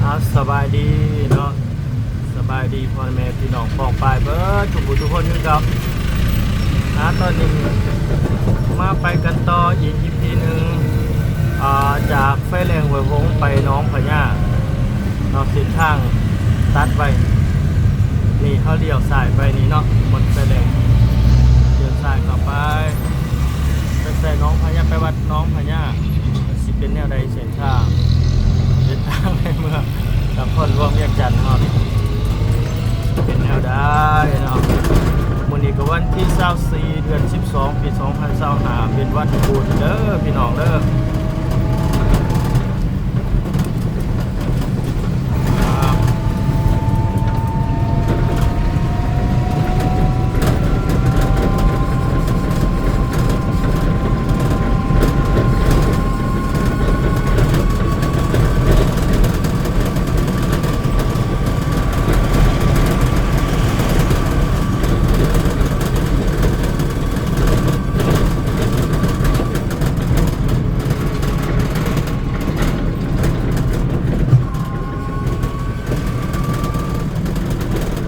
ອ່າ ສະບາຍດີເນາະ ສະບາຍດີພໍ່ແມ່ພີ່ນ້ອງປ້ອງປາຍເບິດທຸກຜູ້ທຸກຄົນຄືເກົ່າ. ອ່າ ຕອນນີ້ມາໄປກັນຕໍ່ອີກອີພີໜຶ່ງ ອ່າ ຈາກໄຟແດງຫ້ວຍຫົງໄປໜອງພະຍາເນາະ ເສັ້ນທາງຕັດໄວ້ ນີ້ເຮົາລ້ຽວຊ້າຍໄປນີ້ເນາະ ໝົດໄຟແດງ ລ້ຽວຊ້າຍເຂົ້າໄປ ໄປໃສ່ໜອງພະຍາ ໄປວັດໜອງພະຍາ ຊິເປັນແນວໃດເສັ້ນທາງ ເສັ້ນທາງໃນເມືອງນະຄອນຫຼວງວຽງຈັນເຮົານີ້ ເປັນແນວໃດເນາະ. ມື້ນີ້ກໍວັນທີຊາວສີ່ ເດືອນສິບສອງ ປີສອງພັນຊາວຫ້າ ເປັນວັນພຸດເດີພີ່ນ້ອງເດີ.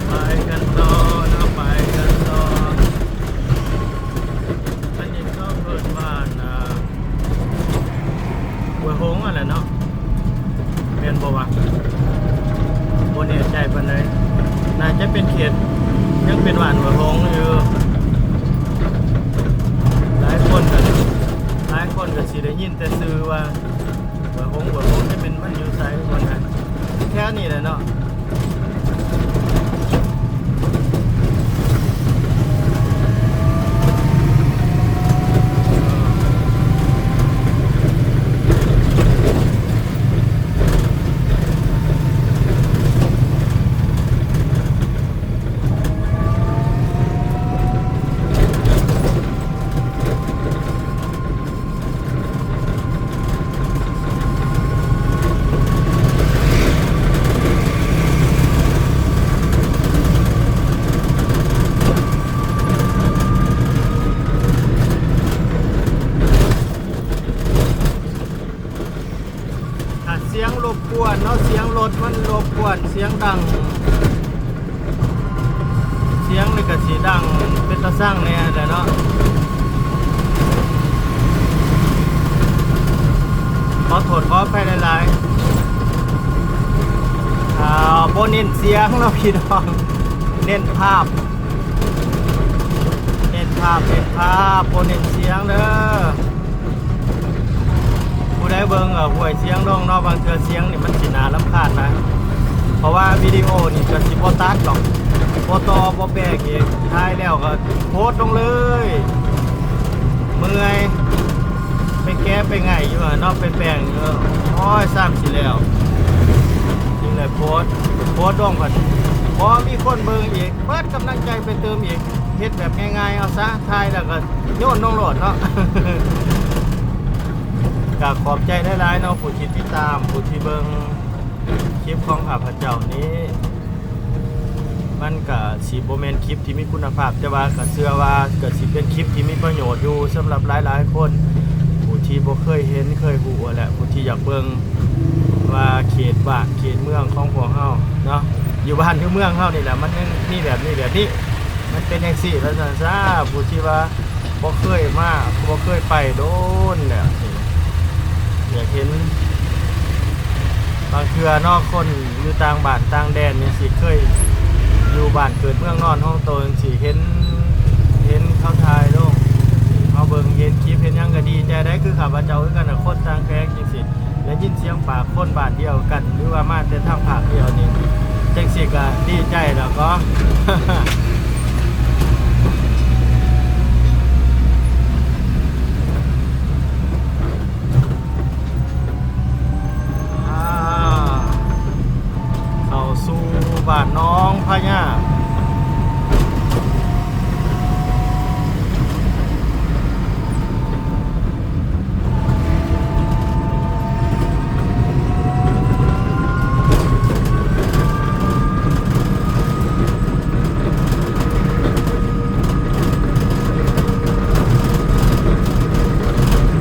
ໄປກັນຕໍ່ເນາະ ໄປກັນຕໍ່. ອັນນີ້ເຂົາເອີ້ນວ່າ ອ່າ ຫ້ວຍຫົງຫັ້ນແຫຼະເນາະ ແມ່ນບໍ່ວະ? ບໍ່ແນ່ໃຈປານໃດ ໜ້າຈະເປັນເຂດ ຍັງເປັນບ້ານຫ້ວຍຫົງຢູ່. ຫຼາຍຄົນກໍ ຫຼາຍຄົນກໍຊິໄດ້ຍິນແຕ່ຊື່ວ່າ ຫ້ວຍຫົງ ຫ້ວຍຫົງ ຈະແມ່ນມັນຢູ່ໃສບ່ອນນັ້ນ ແຖວນີ້ແຫຼະເນາະ. ຖ້າສຽງລົບກວນເນາະ ສຽງລົດມັນລົບກວນ ສຽງດັງ ສຽງນີ້ກໍຊິດັງເປັນຕາຊັງແດ່ແຫຼະເນາະ ຂໍໂທດຂໍອະໄພຫຼາຍໆ. ອ່າ ບໍ່ເນັ້ນສຽງເນາະພີ່ນ້ອງ ເນັ້ນພາບ ເນັ້ນພາບ ເນັ້ນພາບ ບໍ່ເນັ້ນສຽງເດີ. ຜູ້ໃດເບິ່ງ ເອີ ຫ້ວຍຊຽງດອງເນາະ ບາງເທື່ອສຽງນີ້ມັນຊິໜ້າລຳຄານນະ ເພາະວ່າວິດີໂອນີ້ກໍຊິບໍ່ຕັດດອກ ບໍ່ຕໍ່ບໍ່ແປງອີກ ຖ່າຍແລ້ວກໍໂພສລົງເລີຍ ເມື່ອຍ ໄປແກະໄປໄຫງຢູ່ຫັ້ນເນາະ ໄປແປງຢູ່ ໂອ້ຍ ຊ້ຳຊິແລ້ວ ຈຶ່ງໄດ້ໂພສ ໂພສລົງ ພັດບໍ່ມີຄົນເບິ່ງອີກ ເບິດກຳລັງໃຈໄປເຕີມອີກ ເຮັດແບບງ່າຍໆເອົາຊະ ຖ່າຍແລ້ວກໍໂຍນລົງໂລດເນາະ. ກໍຂອບໃຈຫຼາຍໆເນາະ ຜູ້ທີ່ຕິດຕາມ ຜູ້ທີ່ເບິ່ງຄລິບຂອງຂ້າພະເຈົ້ານີ້ ມັນກໍຊິບໍ່ແມ່ນຄລິບທີ່ມີຄຸນນະພາບ ແຕ່ວ່າກໍເຊື່ອວ່າກໍຊິເປັນຄລິບທີ່ມີປະໂຫຍດຢູ່ສຳລັບຫຼາຍໆຄົນ ຜູ້ທີ່ບໍ່ເຄີຍເຫັນເຄີຍຮູ້ຫັ້ນແຫຼະ ຜູ້ທີ່ຢາກເບິ່ງວ່າເຂດບ້ານເຂດເມືອງຂອງພວກເຮົາເນາະ ຢູ່ບ້ານຢູ່ເມືອງເຮົານີ້ແຫຼະ ມັນຍັງມີແບບນີ້ແບບນີ້ ມັນເປັນຈັ່ງຊີ້ ວ່າຊັ້ນຊະ ຜູ້ທີ່ວ່າບໍ່ເຄີຍມາ ບໍ່ເຄີຍໄປໂດນແລ້ວ ຢາກເຫັນ ບາງເທື່ອເນາະ ຄົນຢູ່ຕ່າງບ້ານຕ່າງແດນຈັ່ງຊີ້ ເຄີຍຢູ່ບ້ານເກີດເມືອງນອນຂອງໂຕຈັ່ງຊີ້ ເຫັນ ເຫັນເຂົາຖ່າຍລົງ ເຮົາເບິ່ງເຫັນຄລິບເຫັນຫຍັງກໍດີໃຈໄດ໋ ຄືຂ້າພະເຈົ້າຄືກັນນະ ຄົນຕ່າງແຂວງຈັ່ງຊີ້ ໄດ້ຍິນສຽງປາກຄົນບ້ານດຽວກັນ ຫຼືວ່າມາແຕ່ທາງພາກດຽວນີ້ ຈັ່ງຊີ້ກໍດີໃຈແລ້ວກໍ ອ່າ ເຂົ້າສູ່ບ້ານໜອງພະຍາ.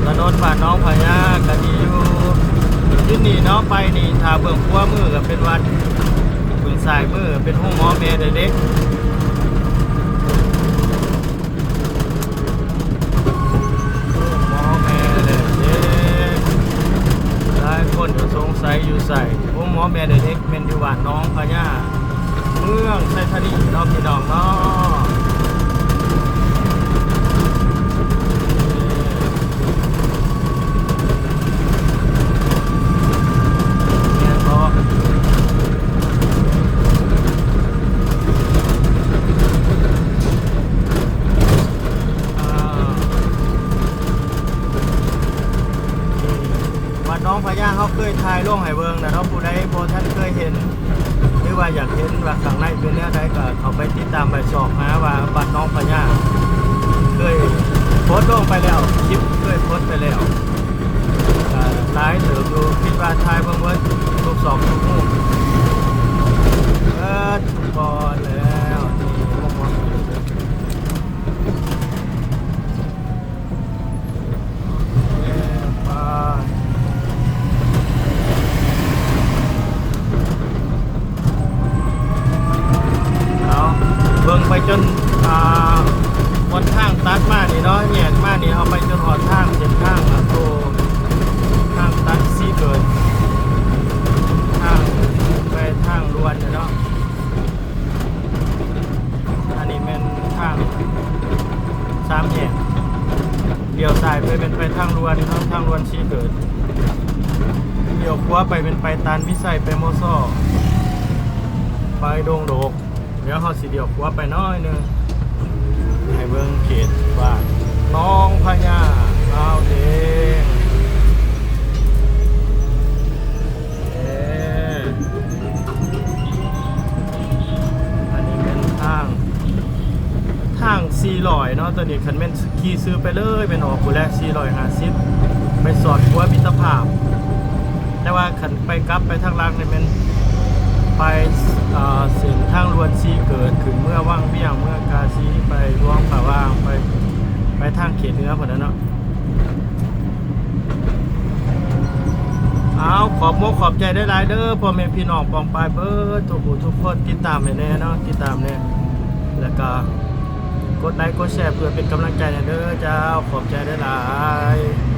ຖະໜົນບ້ານໜອງພະຍາກໍດີຢູ່ ຢູ່ນີ້ເນາະ ໄປນີ້ ຖ້າເບື້ອງຂວາ ມືກໍເປັນວັດ ເບື້ອງຊ້າຍມືເປັນໂຮງໝໍແມ່ແລະເດັກ ໂຮງໝໍແມ່ແລະເດັກ ຫຼາຍຄົນກໍສົງໄສຢູ່ໃສ ໂຮງໝໍແມ່ແລະເດັກ ແມ່ນຢູ່ບ້ານໜອງພະຍາ ເມືອງໄຊທານີເນາະ ພີ່ນ້ອງເນາະ. ແມ່ນບໍ່? ອ່າ ວັດໜອງພະຍາ ເຮົາເຄີຍຖ່າຍລົງໃຫ້ເບິ່ງແລ້ວເນາະ ຜູ້ໃດບໍ່ທັນເຄີຍເຫັນ ຫຼືວ່າຢາກເຫັນວ່າຂ້າງໃນເປັນແນວໃດ ກໍເຂົ້າໄປຕິດຕາມໄປຊອກຫາວ່າວັດໜອງພະຍາ ເຄີຍໂພສລົງໄປແລ້ວ ຄລິບເຄີຍໂພສໄປແລ້ວ ກໍຫຼາຍເຕີບຢູ່ ຄິດວ່າຖ່າຍເບິ່ງເບິດທຸກຊອກທຸກມຸມ ເບິດທຸກບ່ອນແລ້ວ ນີ້ ເອົາ ເບິ່ງໄປຈົນ ອ່າ ບ່ອນທາງຕັດມານີ້ເນາະ ແຍກມານີ້ ເອົາໄປຈົນຮອດທາງ ເສັ້ນທາງ ອ່າ ໂຕ ທາງຕັດສີເກີດ ທາງໄປທາງດ່ວນເນາະ. ອັນນີ້ແມ່ນທາງສາມແຍກ ລ້ຽວຊ້າຍໄປແມ່ນໄປທາງດ່ວນເນາະ ທາງດ່ວນສີເກີດ, ລ້ຽວຂວາໄປແມ່ນໄປຕານວິໄຊ ໄປມໍສໍ ໄປດົງໂດກ. ດຽວເຮົາຊິລ້ຽວຂວາໄປໜ້ອຍໜຶ່ງ ໃຫ້ເບິ່ງເຂດບ້ານໜອງພະຍາ ລາວເອງ. ເອີ ອັນນີ້ແມ່ນທາງ ທາງສີ່ຮ້ອຍເນາະ ໂຕນີ້ ຄັນແມ່ນຂີ່ຊື່ໄປເລີຍ ແມ່ນອອກພຸ້ນແຫຼະ ສີ່ຮ້ອຍຫ້າສິບ ໄປສອດຂົວມິດຕະພາບ. ແຕ່ວ່າຄັນໄປກັບໄປທາງຫຼັງນີ້ແມ່ນໄປ ເອີ ເສັ້ນທາງດ່ວນສີເກີດ ຂຶ້ນເມືອວັງວຽງ ເມືອກາສີ ໄປຫຼວງພະບາງ ໄປ ໄປທາງເຂດເໜືອພຸ້ນແຫຼະເນາະ. ເອົາ ຂອບມົກຂອບໃຈຫຼາຍໆເດີ ພໍ່ແມ່ພີ່ນ້ອງປ້ອງປາຍເບິດທຸກຜູ້ທຸກຄົນ ຕິດຕາມໃຫ້ແດ່ເນາະ ຕິດຕາມແດ່ ແລ້ວກໍກົດໄລກົດແຊເພື່ອເປັນກຳລັງໃຈໃຫ້ເດີເຈົ້າ. ຂອບໃຈຫຼາຍໆ.